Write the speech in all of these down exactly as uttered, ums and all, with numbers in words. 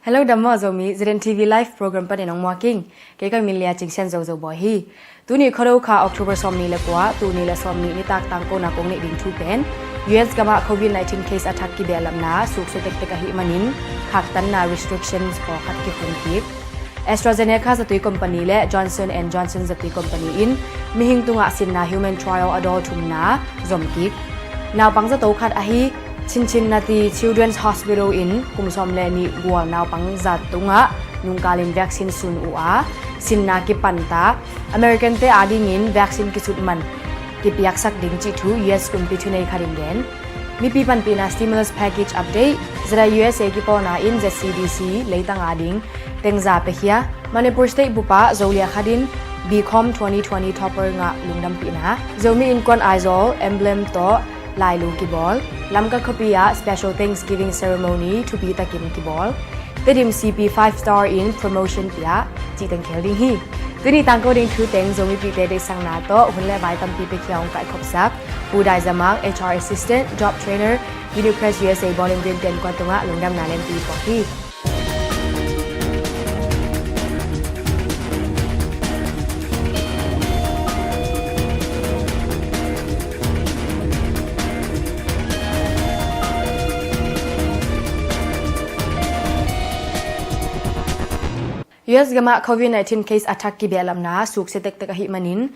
Hello, dam maw Zomi, Z N T V Live Program panin hong muak ing. Kei ka min Lia Cing Sian Zozo Bawi hi. Tuni Khuado kha October sawmnih le kua, tul nih le sawmnih nitak tangkona kong neih ding thu pen, U S gamah COVID nineteen case a thak kibehlapna suksia tektek ahih manin khaktanna restrictions pawlkhat kikhung kik. AstraZeneca zatui company le Johnson and Johnson zatui company in mihing tungah sinna human trial a dawl thumna zom kik. Naupang zato khat ahi Cincinnati Children's Hospital in kum sawm le nih gual naupang za tungah nungkalin vaccine sun uh a, sinna kipanta. American te adingin vaccine kisut man kipiaksak ding cih thu U S kumpi thunei khat in gen. Mipi panpihna stimulus package update, Zara U S A kipawlna in Z C D C leitang ading tengza piakhia. Manipur State bupa Zolia khat in B Com twenty twenty topper ngah lungdampihna. Zomi Innkuan Aizawl emblem tawh lailu kibawl. Lamka khuapi ah special Thanksgiving ceremony thupi takin kibawl. Tedim C P five star in promotion pia, cih teng khel ding hi. Tuni tangko ding thu teng Zomipihte deihsakna tawh hun le vai tampi piakhia hong kaihkhopsak Pu Dai Za Mang, H R assistant, job trainer, Unipress U S A bawlin rinten kuan tungah lungdamna lempi pawh hi. U S gamah COVID nineteen case a thak kibehlapna suksia tektek ahih manin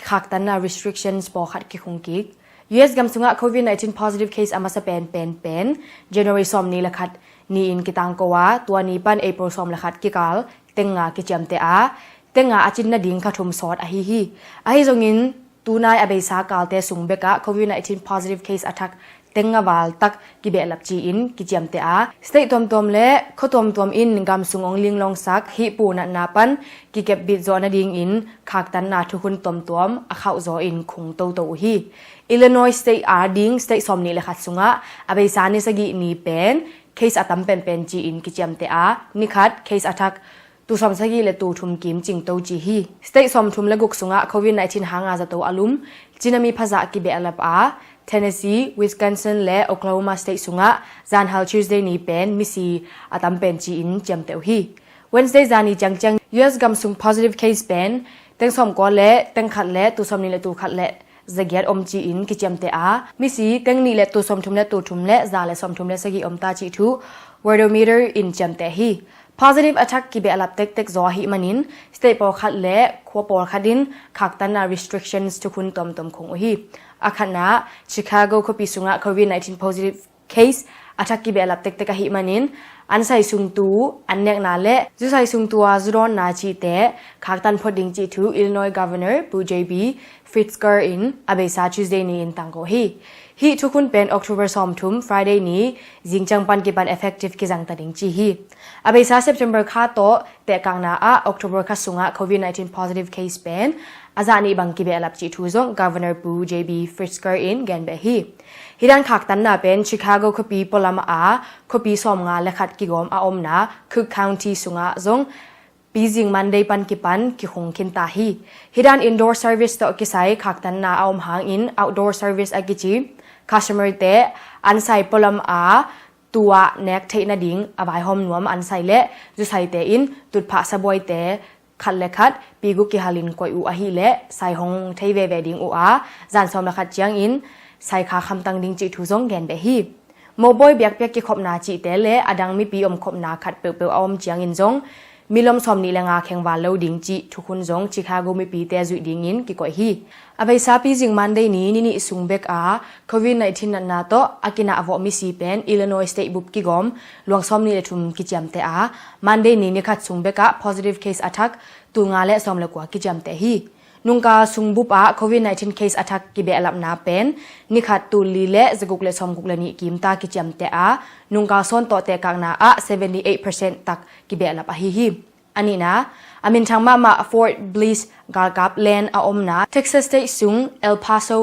khaktanna restrictions pawlkhat kikhung kik. U S gam sungah COVID nineteen positive case a masa penpen pen January sawmnih le khat ni-in kitangko a, tua ni pan April sawm le khat kikal teng nga kiciamteh a, teng nga a cin nading kha thum sawt ahi hi. Ahi zongin tunai a beisa kalte sung bekah COVID nineteen positive case a thak teng nga val tak kibehlap ci-in kiciamteh a, state tuamtuam le khua tuamtuam in gam sung hong linglawngsak hih pu natna pan kikepbit zawh nadingin khaktanna thukhun tuamtuam a khauh zaw in khung toto uh hi. Illinois state ading state sawmnih le khat sungah a beisa ni sagih ni pen case a tam penpen ci-in kiciamteh a, nikhat case a thak tul sawmsagih le tul thum kim cingto ci hi. State sawmthum le guk sungah COVID nineteen hanga zato a lum Cina mi phazah kibehlap a, Tennessee, Wisconsin le Oklahoma state sungah zanhal Tuesday ni pen misi a tam pen ci-in ciamteh uh hi. Wednesday zani ciangciang U S gam sung positive case pen teng sawmkua le teng khat le tul sawmnih le tul khat le zagiat om ci-in kiciamteh a, misi teng nih le tul sawmthum le tul thum le za le sawmthum le sagih om ta cih thu Worldometer in ciamteh hi. Positive a thak kibehlap tektek zaw ahih manin state pawlkhat le khua pawlkhat in khaktanna restrictions thukhun tuamtuam khung uh hi. A khatna, Chicago khuapi sungah COVID nineteen positive case a thak kibehlap tektek ahih manin an sai sungtu an nekna le zu sai sungtu a zu dawnna cihte khaktan phot ding cih thu Illinois Governor Pu J B Pritzker in a beisa Tuesday ni-in tangko hi. Hih thukhun pen October sawmthum Friday ni zingciang pan kipan effective kizangta ding ci hi. A beisa September kha tawh tehkakna ah October kha sungah COVID nineteen positive case pen a zah nih bang kibehlap cih thu zong Governor Pu J B Pritzker in genbeh hi. Hih dan khaktanna pen Chicago khuapi pualam a khuapi sawmnga le khat kigawm a omna Cook County sungah zong pizing Monday pan kipan kikhung khinta hi. Hih dan indoor service tawh kisai khaktanna a om hangin outdoor service a kici customer te an sai pualam a tua nek theih nading a vaihawm nuam an sai le zu saite in tutphah sabuaite khat le khat pi guk kihalin koih uh ahih leh sai hong thei veve ding uh a, zan sawm le khat ciangin sai kha khamtang ding cih thu zong genbeh hi. Mobawi biakpiak kikhopna cihte le a dang mipi omkhopna khat peuhpeuh a om ciangin zong milom sawmnih le nga khengval lo ding cih thukhun zong Chicago mipite zuih dingin kikoih hi. A beisa pizing Monday ni ni nih sung bek a COVID nineteen natna tawh a kinah vawh misi pen Illinois state bup kigawm luang sawmnih le thum kiciamteh a, Monday ni nikhat sung bekah positive case a thak tul nga le sawm le kua kiciamteh hi. Nungkal sung bup ah COVID nineteen case a thak kibehlapna pen nikhat tul li le zaguk le sawmguk le nih kimta kiciamteh a, nungkal sawn tawh tehkakna ah seventy eight percent tak kibehlap ahi hi. A nihna, a minthang mahmah Fort Bliss galkap land a omna Texas state sung El Paso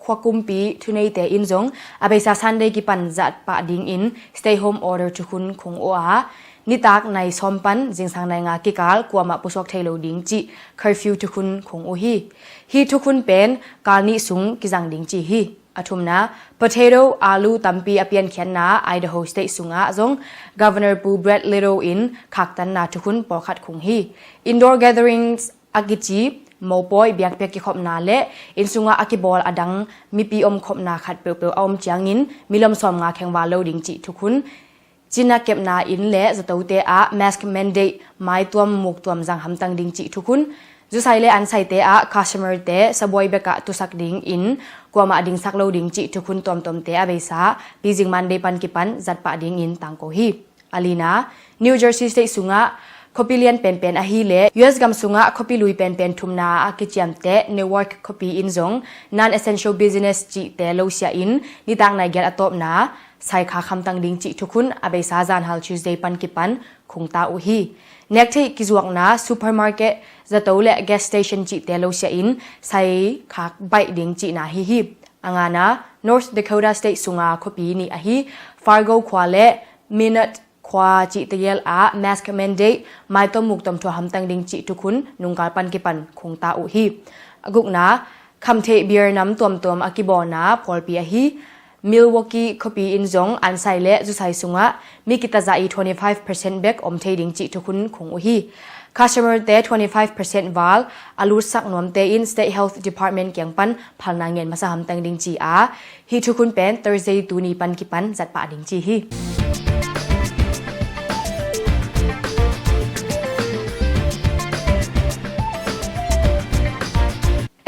khuakumpi thuneite in zong a beisa Sunday kipan zat pah dingin stay home order thukhun khung uh a, nitak nai sawm pan zingsang nai nga kikal kuamah pusuak thei lo ding cih curfew thukhun khung uh hi. Hih thukhun pen kal nih sung kizang ding ci hi. A thumna, potato, alu tampi a piankhiatna Idaho State sungah zong Governor Pu Brad Little in khaktanna thukhun pawlkhat khung hi. Indoor gatherings a kici mopawi biakpiak kikhopna le inn sungah a kibawl a dang mipi omkhopna khat peuhpeuh a om ciangin milom sawmnga khengval lo ding cih thukhun, cina kepna inn le zatote ah mask mandate, maituam muktuam zang hamtang ding cih thukhun, zusai le ansaite ah customer-te sabuai bekah tusak dingin kuamah dingsak lo ding cih thukhun tuamtuamte a beisa Pizing Monday pan kipan zatpah dingin tangko hi. A lina, New Jersey State sungah khuapi lian penpen ahi le U S gam sungah khuapi lui penpen thumna a kiciamteh Newark khuapi in zong non-essential business cihte lo siahin nitak naigiat a tawpna sai khak hamtang ding cih thukhun a beisa zanhal Tuesday pan kipan khungta uh hi. Nektheih kizuakna, supermarket, zato le gas station cihte lo siahin sai khak baih ding cihna hi hi. A ngana, North Dakota State sunga khuapi nih ahi Fargo khua le Minot khua cihte gel ah mask mandate, maituam muktuam thuah hamtang ding cih thukhun nungkal pan kipan khungta uh hi. A gukna, khamtheih beer nam tuamtuam a kibawlna pawlpi ahi Milwaukee khuapi in zong ansai le zusai sungah mi kitazah i twenty five percent bek om thei ding cih thukhun khung uh hi. Customer-te twenty five percent val a lutsak nuamte in State Health Department kiang pan phalna ngen masa hamtang ding ci a, hih thukhun pen Thursday tuni pan kipan zatpah ding ci hi.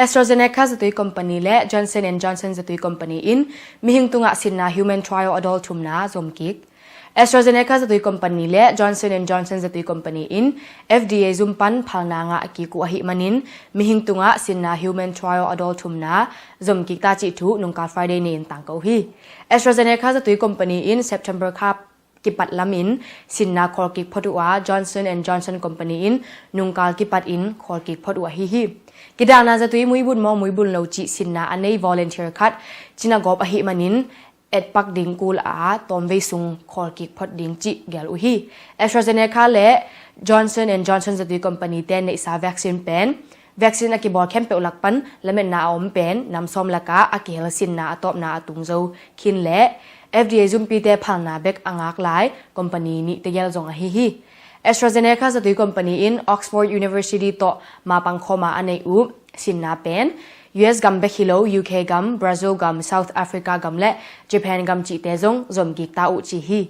AstraZeneca zatui company le Johnson and Johnson zatui company in mihing tungah sinna human trial a dawl thumna zomkik. AstraZeneca zatui company le Johnson and Johnson zatui company in F D A zum pan phalna ngah kik uh ahih manin mihing tungah sinna human trial a dawl thumna zomkik ta cih thu nungkal Friday ni-in tangko hi. AstraZeneca zatui company in September kha kipat lamin sinna khawlkik phot uh a, Johnson and Johnson company in nungkal kipat in khawlkik phot uh ahi hi. Kidahna zatui muibun maw muibun lo cih sinna a nei volunteer khat cina gawp ahih manin etpak ding kul a tawmvei sung khawlkik phot ding cih gel uh hi. AstraZeneca le Johnson and Johnson zatui company te neihsa vaccine pen vaccine a kibawl khempeuh lak pan lametna a om pen nam sawm lakah a kihel sinna a tawpna a tung zo khin le F D A zumpite phalna bek a ngak lai company nih tegel zong ahi hi. AstraZeneca zatui company in Oxford University tawh mapang khawma a neih uh sinna pen U S gam bek hi lo, U K gam, Brazil gam, South Africa gam le Japan gam cihte zong zomkik ta uh ci hi.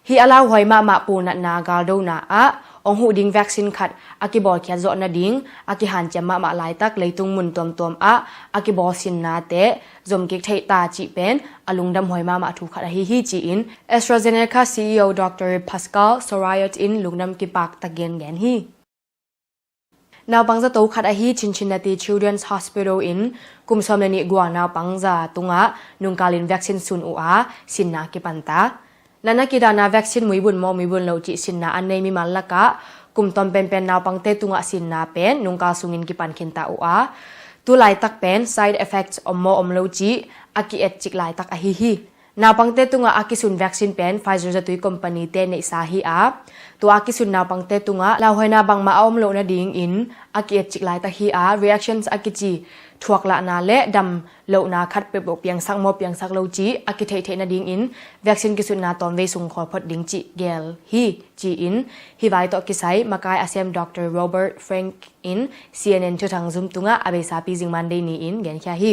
Hih a lauhuai mahmah pulnatna galdona ah ong huh ding vaccine khat a kibawlkhiat zawh nading a kihanciam mahmah laitak leitung mun tuamtuam ah a kibawl sinnate zomkik theih ta cih pen a lungdamhuai mahmah thu khat ahi hi ci-in AstraZeneca C E O Doctor Pascal Soriot in lungdam kipak tak gengen hi. Naupang zato khat ahi Cincinnati Children's Hospital in kum sawm le nih gual naupang za tungah nungkalin vaccine sun uh a sinna kipanta. Natna kidahna vaccine muibun maw muibun lo cih sinna a nei mimal lakah kum tawm penpen naupangte tungah sinna pen nungkal sungin kipan khinta uh a, tu laitak pen side effects om maw om lo cih a ki-etcik laitak ahi hi. Naupangte tungah a kisun vaccine pen Pfizer zatui company te neihsa hi a, tua a kisun naupangte tungah lauhuaina bangmah a om loh nadingin a ki-etcik laitak hi a, reactions a kici thuaklahna le dam lohna khat peuhpeuh piangsak maw piangsak lo cih a kitheihtheih nadingin vaccine kisutna tawmvei sung khawl phot ding cih gel hi ci-in hih vai tawh kisai makai a sem Doctor Robert Frank in C N N thuthang zum tungah a beisa Pizing Monday ni-in genkhia hi.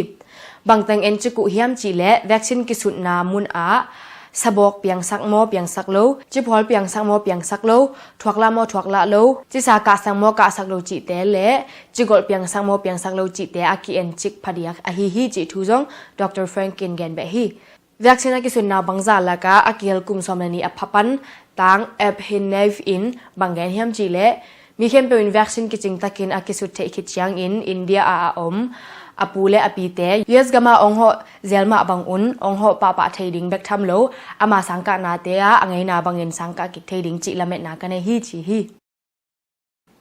Bangteng encik uh hiam cihleh vaccine kisutna mun ah sabawk piangsak maw piangsak lo, ciphual piangsak maw piangsak lo, thuaklah maw thuaklah lo, cisa kahsak maw kahsak lo cihte le cigolh piangsak maw piangsak lo cihte a ki-encik phadiak ahi hi cih thu zong Doctor Frank in gen beh hi. Vaccine a kisun naupang za lakah a kihel kum sawm le nih a pha pan tang Ephinev in bang gen hiam cihleh mi khempeuh in vaccine kicing takin a kisut theih khit ciangin India ah a om a pu le a pite U S gam ah ong hawh zel mah bangun ong hawh pahpah thei ding bek tham lo, ama sangkahnate ah a ngeina bangin sangkah kik thei ding cih lametna ka nei hi ci hi.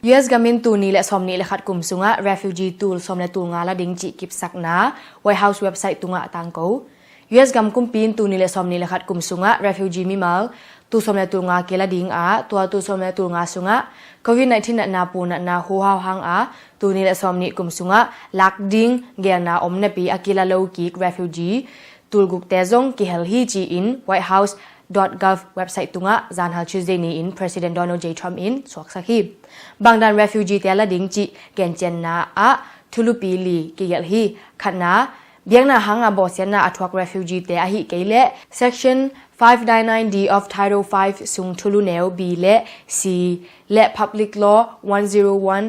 U S gam in tul nih le sawm nih le khat kum sungah refugee tul sawm le tul nga la ding cih kipsakna White House website tungah a tangko. U S gam kumpi in tul nih le sawmnih le khat kum sungah refugee mimal tul sawm le tul nga kila ding a, tua tul sawm le tul nga sungah Covid nineteen natna pu natna huhau hang a tul nih le sawmnih kum sungah lak ding gelna om napi a kila lo kik refugee tul gukte zong kihel hi ci-in White House dot gov website tungah zanhal Tuesday ni-in President Donald J Trump in suaksak hi. Bangdan refugee te la ding cih gencianna ah thulupi li kigelh hi. Khatna, biakna hanga bawlsiatna a thuak refugee te ahi kei leh Section five nine nine D of Title five sung thulu neu B le C le Public Law one zero one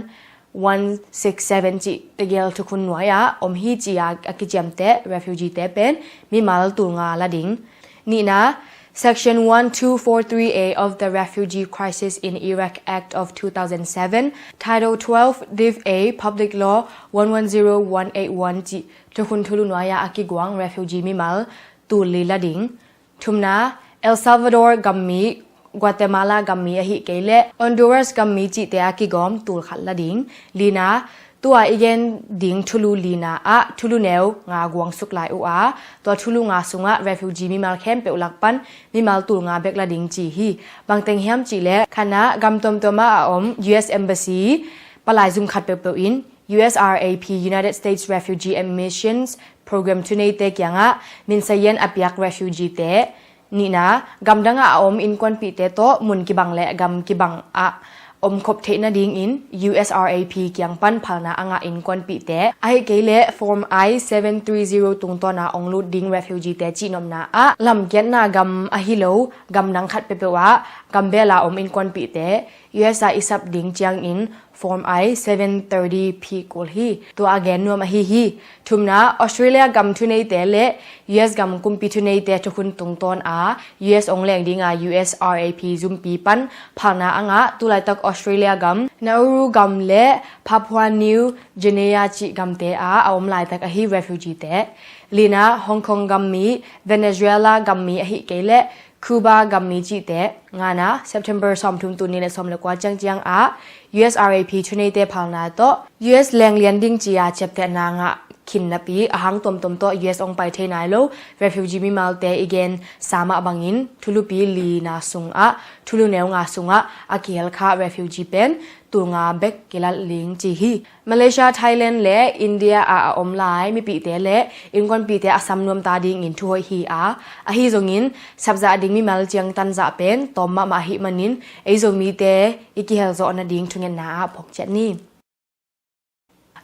one six seven cih tegel thukhun nuai-ah om hi ci-a a kiciamteh refugee te pen mimal tul nga la ding. Nihna, Section one two four three A of the Refugee Crisis in Iraq Act of two thousand seven, Title twelve, Div A, Public Law one one zero one eight one cih thukhun thulu nuai-ah a kiguang refugee mimal tul li la ding. Thumna, El Salvador gammi, Guatemala gammi ahi kei leh Honduras gammi cihte a kigawm tul khat la ding. Lina, tua i gen ding thulu lina ah thulu neu nga guang suk lai uh a, tua thulu nga sungah refugee mimal khempeuh lak pan mimal tul nga bek la ding ci hi. Bangteng hiam cih leh khatna, gam tuamtuam ah a om U S Embassy palai zum khat peuhpeuh in U S R A P, United States Refugee Admissions Program thuneite kiangah minsayen a piak refugee te, nihna, gamdangah a om innkuanpihte tawh mun kibang le gam kibang ah om khop theih nadingin U S R A P kiang pan phalna a ngah innkuanpihte, ahi kei leh Form I seven three zero tungtawna ong lut ding refugee te cihnopna ah lamkiatna gam ahi lo gamdang khat peuhpeuh ah gambel a om innkuanpihte U S a i sap ding ciangin Form I seven thirty P kul hi. Tua a gen nuam ahi hi. Thumna, Australia gam thuneite le U S gam kumpi thuneite thukhun tungtawn a U S ong leng dinga U S R A P zumpi pan phalna a ngah tulaitak Australia gam, Nauru gam le Papua New Guinea cih gamte a a om laitak ahi refugee te. Lina, Hong Kong gammi, Venezuela gammi ahi kei leh Cuba gammi cihte. Ngana, September sawmthum tul nih le sawm le kua ciangciang ah U S R A P thuneite phalna tawh U S lenglian ding ci-a ciaptehna ngah khin napi a hang tuamtuam tawh U S ong pai thei nai lo refugee mimalte i gen sa mah bangin thulupi lina sungah thulu neu nga sungah a kihel kha refugee pen tul nga bek kila ling ci hi. Malaysia, Thailand le India ah a om lai mipihte le innkuanpihte a sam nuamta dingin thuhoih hi a, ahi zongin sapzah ding mimal ciangtan zah pen tawm mahmah ahih manin ei Zomite i kihelzawh nading thungetna ah phawkciat ni.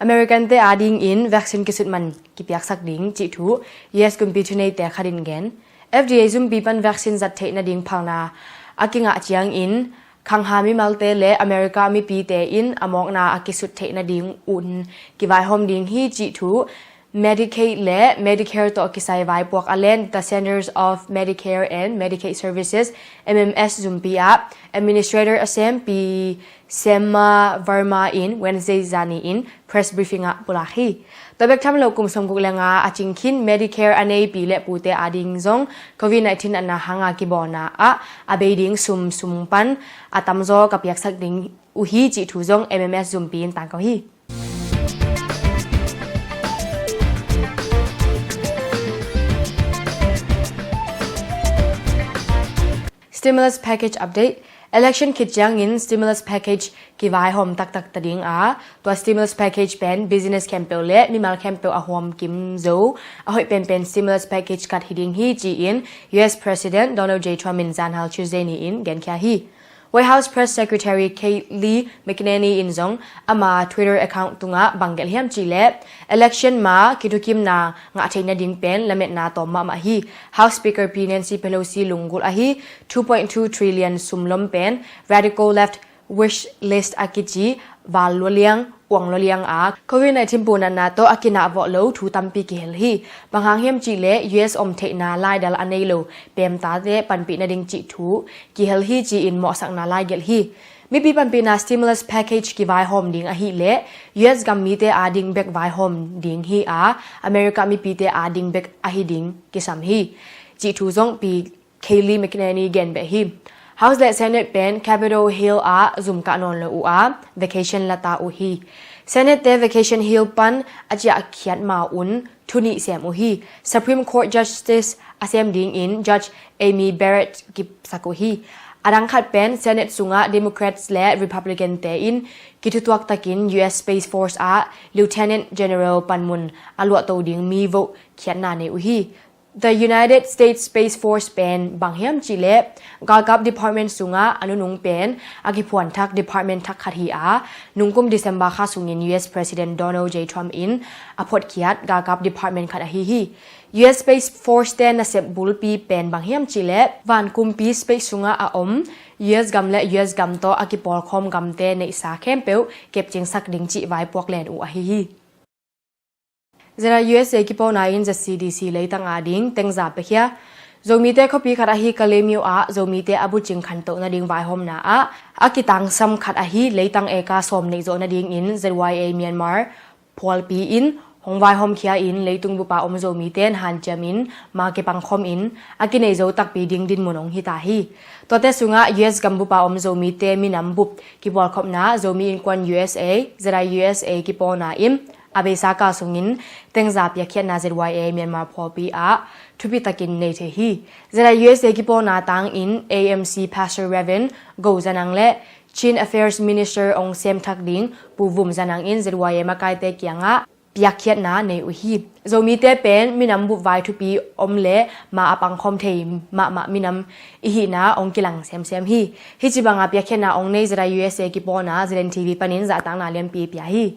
American te adingin vaccine kisut man kipiaksak ding cih thu U S kumpi thuneite khat in gen. F D A zumpi pan vaccine zat theih nading phalna a kingah ciangin khangha mimalte le America mipite in a mawkna a kisut theih nading un kivaihawm ding hi cih thu Medicaid le Medicare tawh kisai vaipuak a len The Centers of Medicare and Medicaid Services, M M S zumpi ah administrator a sem Pi Seema Verma in Wednesday zani in press briefing ah pulak hi. Tua bek tham lo kum sawmguk le nga a cingkhin Medicare a neipi le pute ading zong Covid nineteen natna hanga kibawlna ah a bei ding sum sung pan a tamzaw ka piaksak ding uh hi cih thu zong M M S zumpi in tangko hi. Stimulus package update. Election khit ciangin stimulus package kivaihawm taktak ta ding a, tua stimulus package pen business khempeuh le mimal khempeuh a huam kim zo a hoih penpen stimulus package khat hi ding hi ci-in U S President Donald J Trump in zanhal Tuesday ni-in genkhia hi. White House Press Secretary Kayleigh McEnany in zong ama Twitter account tungah bang gelh hiam cihleh election ma kithukimna ngah theih nading pen lametna tawm mahmah hi. House Speaker Pi Nancy Pelosi lunggulh ahi two point two trillion sumlom pen radical left wish list a kici val lualiang uang lualiang a Covid nineteen punatna tawh a kinahvawh lo thu tampi kihel hi. Bang hang hiam cihleh U S om theihna laidal a nei lo pemtate panpih nading cih thu kihel hi ci-in mawhsakna lai gelh hi. Mipi panpihna stimulus package kivaihawm ding ahihleh U S gam mite ading bek vaihawm ding hi a, America mipite ading bek ahi ding kisam hi cih thu zong Pi Kayleigh McEnany gen beh hi. House le Senate pen Capitol Hill ah zum kah nawn lo uh a, vacation la ta uh hi. Senate te Vacation Hill pan a ciahkhiat ma un thu nih sem uh hi. Supreme Court Justice a sem dingin Judge Amy Barrett kipsak uh hi. A dang khat pen Senate sungah Democrats le Republican te in kithutuak takin U S Space Force ah Lieutenant General panmun a luahto ding mi vote khiatna nei uh hi. The United States Space Force pen bang hiam cihleh galkap department sungah a nunung pen a kiphuan thak department thak khat hi a, nungkum December kha sungin U S President Donald J Trump in a photkhiat galkap department khat ahi hi. U S Space Force te nasep bulpi pen bang hiam cihleh vankumpi space sungah a om U S gam le U S gam tawh a kipawlkhawm gamte neihsa khempeuh kepcingsak ding cih vaipuak len uh ahi hi. Zera U S A kipawlna in Z C D C leitang a ding tengza piakhia. Zomite khuapi khat ahi Kalemyo ah Zomite a bucing khantoh nading vaihawmna ah a kitangsam khat ahi leitang eka sawm neih zawh nadingin Z Y A Myanmar phualpi in hong vaihawmkhia in leitung bupa om Zomite in hanciamin ma kipangkhawmin a kinei zo takpi ding dinmun hong hita hi. Tuate sungah U S gam bupa om Zomite minam bup kipawlkhopna Zomi Innkuan U S A, Z I U S A kipawlna in a beisa kal sungin tengza piakkhiatna Z Y A Myanmar phualpi ah thupi takin nei thei hi. Z I U S A kipawlna tangin A M C Pastor Reverend Go Za Nang le Chin Affairs Minister hong sem thak ding Pu Vum Za Nang in Z Y A makaite kiangah piakkhiatna nei uh hi. Zomite pen minam bup vai thupi om le ma a pangkhawm thei mahmah minam i hihna hong kilang semsem hi. Hih ci banga piakkhiatna hong nei Z I U S A kipawlna Z N T V panin zahtakna lianpi pia hi.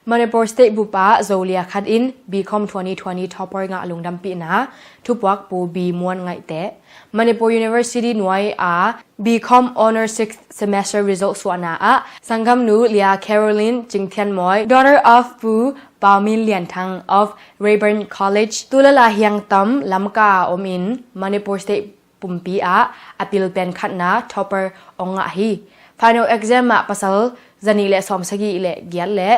Manipur State bup ah Zolia khat in B Com twenty twenty topper ngah lungdampihna thupuak Pu B Muan Ngaihte. Manipur University nuai a B Com Honour sixth semester result suahna ah sanggamnu Lia Caroline Cingthianmawi, daughter of Pu Pau Min Lian Thang of Rayburn College, Tulala Hiang Tam Lamka a om in Manipur State pumpi ah a pil pen khatna topper hong ngah hi. Final exam ah pasal zanih le sawmsagih le giat le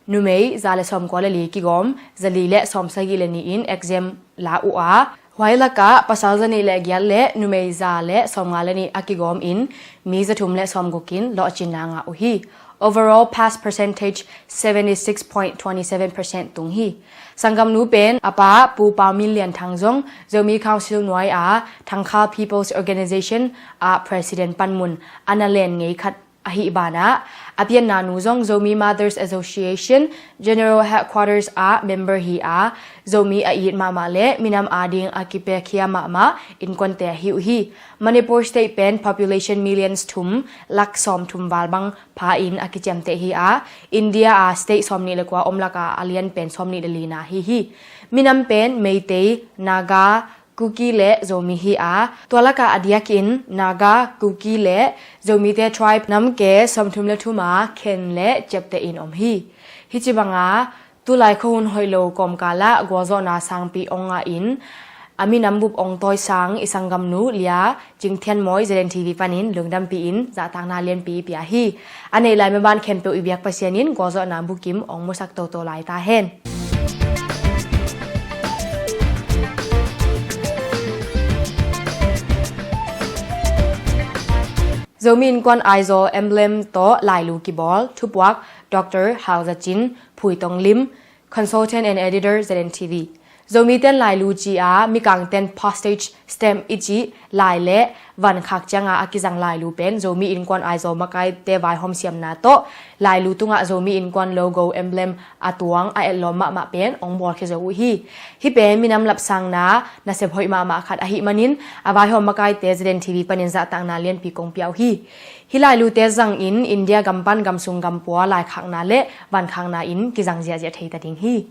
numei za le sawmkua le li kigawm, zali le sawmsagih le nih in exam la uh a, huai lakah pasal zanih le giat le numei za le sawmnga le nih a kigawm in mi zathum le sawmguk in lawhcinna ngah uh hi. Overall pass percentage seventy six point twenty seven percent tung hi. Sanggamnu pen a pa Pu Pau Min Lian Thang zong Zomi Council nuai a Thangkhal People's Organization ah President panmun a na len ngei khat ahih banah a pianna nu zong Zomi Mothers Association General Headquarters ah member hi a, Zomi a it mahmah le minam ading a kipiakhia mahmah innkuante ahi uh hi. Manipur State pen population millions thum lak sawmthum val bang pha in a kiciamteh hi a, India a state sawmnih le kua om lakah a lian pen sawmnih le lina hi hi. Minam pen Meitei, Naga, Kuki le Zomi hi a, tua lakah a diakin Naga, Kuki le Zomite tribe namke sawmthum le thum a khen le ciapteh in om hi. Hih ci banga tulai khuahun hoih lo kawmkal ah gualzawhna sangpi hong ngah in a minam bup hong tawisang i sanggamnu Lia Cingthianmawi Z N T V panin lungdampi in zahtakna lianpi i pia hi. A neih lai maban khempeuh i biak Pasian in gualzawhna bukim hong musak toto lai ta hen. Zomi Innkuan Aizawl emblem tawh lailu kibawl, thupuak Doctor Hau Za Cin, Phui Tong Lim, Consultant and Editor, Z N T V. Zomite'n lailu ci a, mikangte'n postage stamp i cih lai le van khak cianga a kizang lailu pen Zomi Innkuan Aizawl makaite vaihawm siamna tawh lailu tungah Zomi Innkuan logo emblem a tuang a etlawm mahmah pen hong bawlkhia zo uh hi. Hih pen minam lapsangna nasep hoih mahmah khat ahih manin a vaihawm makaite Z N T V panin zahtakna lianpi kong pia uh hi. Hih lailute zangin India gam pan gamsung gampua laikhakna le vankhakna in kizang ziahziah thei ta ding hi.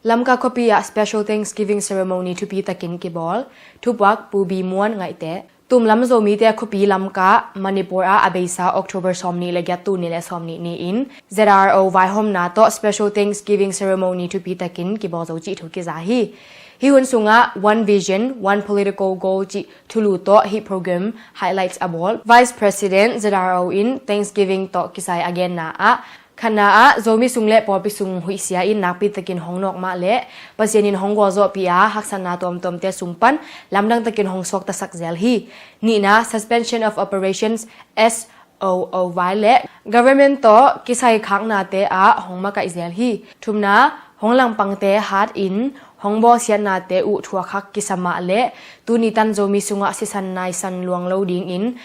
Lamka khuapi ah Special Thanksgiving Ceremony thupi takin kibawl, thupuak Pu Bi Muan Ngaihte. Tumlam Zomite khuapi Lamka, Manipur ah a beisa October sawmnih le giat, tul nih le sawmnih ni-in Z R O vaihawmna tawh Special Thanksgiving Ceremony thupi takin kibawl zo cih thu kiza hi. Hih hun sungah One Vision, One Political Goal cih thulu tawh hih program highlights a bawl Vice President Z R O in Thanksgiving tawh kisai a genna ah, khatna ah Zomi sung le pawlpi sung huihsia in nakpi takin hong nawk mah le Pasian in hong gualzawhpih a haksatna tuamtuamte sung pan lamdang takin hong suaktasak zel hi. Nihna, Suspension of Operations, S O O Y le government tawh kisaikhaknate ah hong makaih zel hi. Thumna, hong langpangte hatin hong bawlsiatnate uh thuakhak kisa mah le tuni tan Zomi sungah sisan naisan luang lo dingin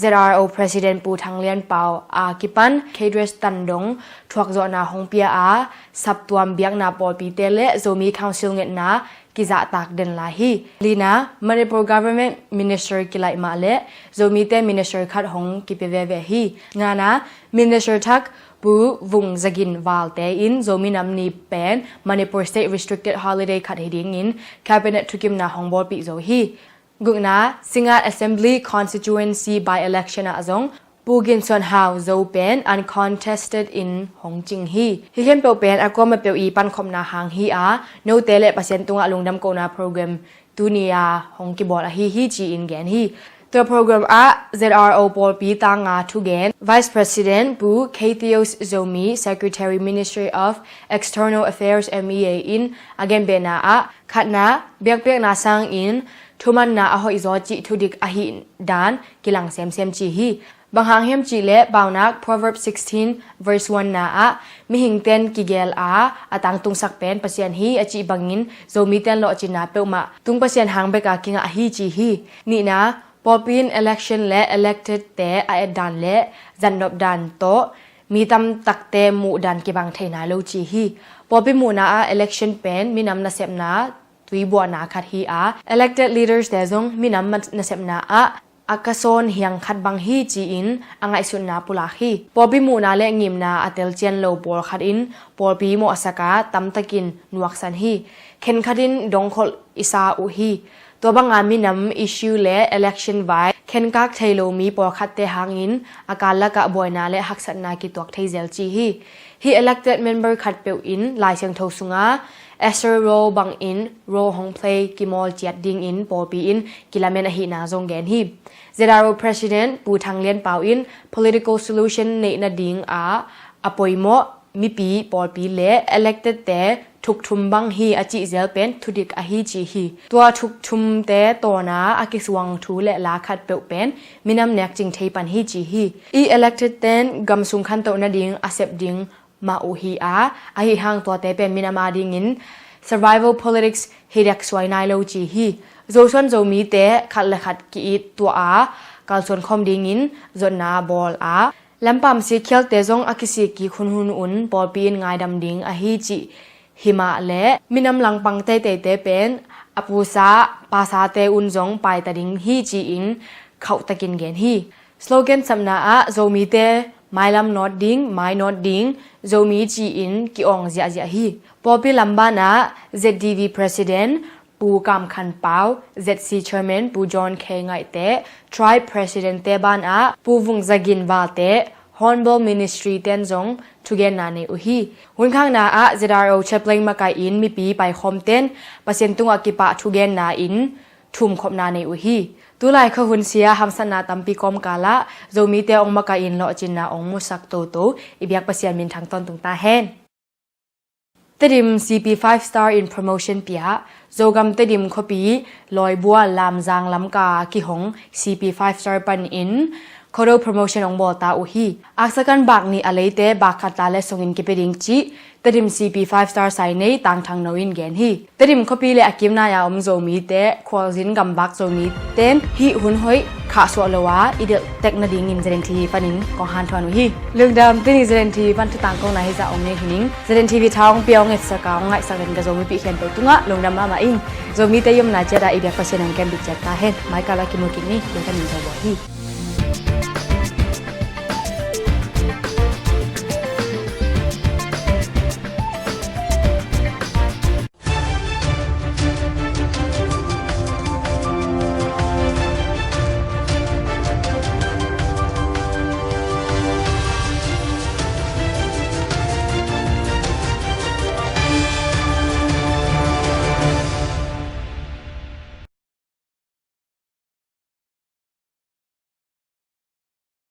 Z R O President Pu Thang Lian Pau a kipan K-Dress tandong thuakzawhna hong pia a, saptuam biakna pawlpite le Zomi Council ngetna kizahtak den lai hi. Lina, Manipur Government Minister kilaih mah le Zomite Minister khat hong kipia veve hi. Ngana, Minister thak Pu Vung Zagin Valte in Zomi Nam Ni pen Manipur State Restricted Holiday khat hi dingin Cabinet thukimna hong bawlpih zo hi. Gukna, Singngat Assembly Constituency by-election ah zong Pu Gin Suan Hau Zo pen uncontested in hong cing hi. Hih khempeuh pen a kuamah peuh i pankhopna hang hi a, note le Pasian tungah lungdam kohna program tuni a hong kibawl ahi hi ci-in gen hi. Tua program ah Z R O pawlpi tanga thugen Vice President Pu K Theos Zomi, Secretary, Ministry of External Affairs, M E A in a genbehna ah, khatna, biakpiakna sangin thumanna a hoihzaw cih thudik ahih dan kilang semsem ci hi. Bang hang hiam cihleh Paunak Proverbs sixteen verse one na ah, mihingten kigel a a tangtungsak pen Pasian hi a cih bangin Zomiten lawhcinna peuhmah tung Pasian hang beka kingah hi ci hi. Nihna, pawlpi in election le elected te a etdan le zatnop dan tawh mi tamtakte muhdan kibang thei nai lo ci hi. Pawlpi muhna ah election pen minam nasepna tuibuahna khat hi a, elected leaders te zong minam nasepna ah a kasawn hiang khat bang hi ci-in a ngaihsutna pulak hi. Pawlpi muhna le ngimna a telcian lo pawlkhat in pawlpi mawhsak a tamtakin nuaksan hi. Khenkhat in dongkholh i sa uh hi. Tua banga minam issue le election vai khenkak thei lo mi pawlkhatte hangin a kal lakah buaina le haksatna kituak thei zel ci hi. Hih elected member khatpeuh in Lai Siangtho sunga Esther role bangin role hong play kimawl ciat dingin pawlpi in kilamen ahihna zong gen hi. Z R O President Pu Thang Lian Pau in political solution neih nading ah a poimawh mipi, pawlpi le elected te thukthum bang hi a cihzel pen thudik ahi ci hi. Tua thukthumte tawna a kisuang thu le la khatpeuh pen minam nekcing thei pan hi ci hi. I elected ten gamsung khantoh nading a sep ding mah uh hi a, ahi hang tuate pen minam adingin survival politics hi dek suai nai lo ci hi. Zosuan Zomite khat le khat ki-it tuah a kalsuan khawm dingin zotna bawl a, lampam sikkhialte zong a kisik kik hunhun un pawlpi in ngaidam ding ahi cih hi mah le minam langpang teiteite pen a pusa pasate un zong paita ding hi ci-in khauhtakin gen hi. Slogan sapna ah Zomite mailam nawt ding, mai nawt ding, Zomi ci-in ki-awng ziahziah hi. Pawlpi lam banah Z D V President Pu Kam Khan Pau, Z C Chairman Pu John K Ngaihte, Tribe President te banah Pu Vung Zagin Valte, Hornbill Ministry ten zong thugenna nei uh hi. Hunkhakna ah Z R O chaplain makaih in mipi paikhawm ten Pasian tungah kipah thugenna in thumkhopna nei uh hi. Tulai khuahun sia hamsatna tampi kawmkal ah Zomite ong makaih in lawhcinna ong musak toto i biak Pasian minthang tawntung ta hen. Tedim C P five star in promotion pia. Zogam Tedim khuapi Lawibua Lamzang Lamka kihong C P five star panin Khuado promotion ong bawlta uh hi. Aksakan bak nih a leite bak khat ta le songin kipia ding cih Tedim C P five star sai nei Tang Thang No in gen hi. Tedim khuapi le a kimnai a om Zomite, khualzin gamvak Zomi ten hih hun hoih khahsuah lo a i delh tek nadingin Z N T V panin kong hanthawn uh hi. Lungdam, tuni Z N T V pan thutang kongna hizah ong nei hi ning. Z N T V tha ong pia ong etsak a ong ngaihsak den ka Zomipih khempeuh tungah lungdam mahmah ing. Zomite i omna ciat ah i biak Pasian ong kem bik ciat ta hen. Mai kal ah kimu kik ni. Tua ka min Zo Bawi hi.